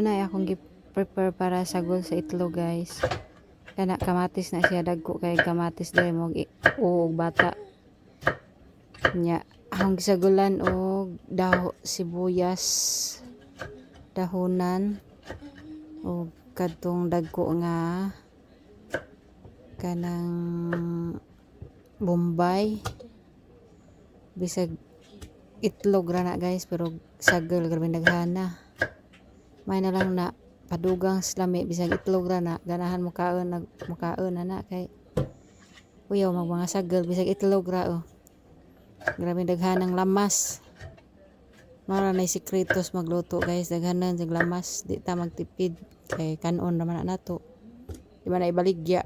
Na akong gi-prepare para sagol sa itlog, guys. Kana kamatis na siya, dagko kay kamatis diri mo og bata. Nya akong gisagulan og daho sibuyas dahonan og kadtong dagko nga kanang bombay. Bisag itlog ra na, guys, pero sagol, grabe daghana. May na lang na padugang sa lami. Bisag itlog ra na, ganahan mo kaon, nag mokaon na na kay uyaw mag mga sagol bisag itlog ra, oh. Grabe daghanang lamas. Mao ra nay sikretos magluto, guys, daghanan sa lamas, di ta magtipid kay kanon raman na nato. Di ba na ibaligya?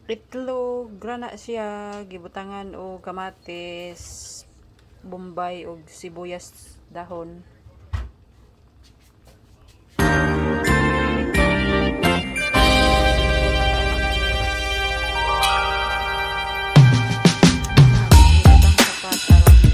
Itlog ra na siya, gibutangan og kamatis, bombay ug sibuyas dahon. Sapat aron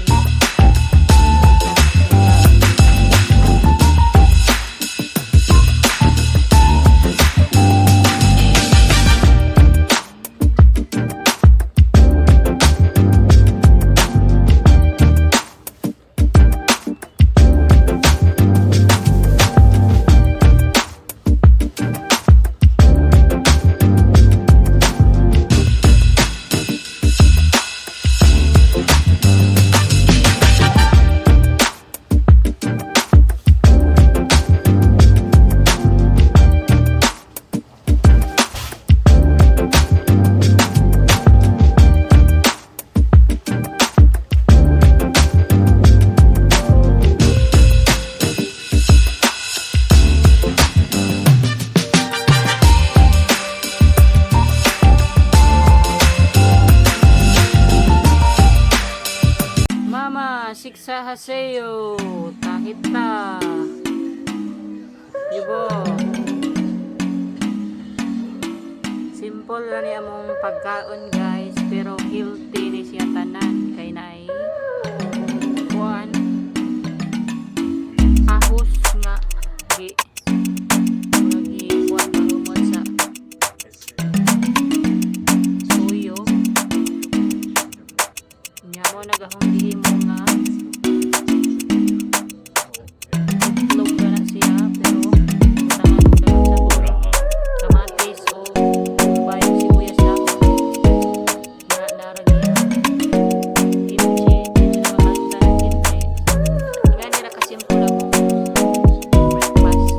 안녕하세요. 다 했다. Yubo. Simple ra ni among pagkaon, guys, pero healthy ni siya tanan kay naay kuan, ahos nga gi mga gi kuan mahumot sa suyo nya mo nagahong gihimo nga itlog ra na siya, pero butangan og daghang sabon, kamatis o bayong sibuyas dahon na naragi kimchi, medyo na makalta ng kimchi. Gani ra kasimple among breakfast.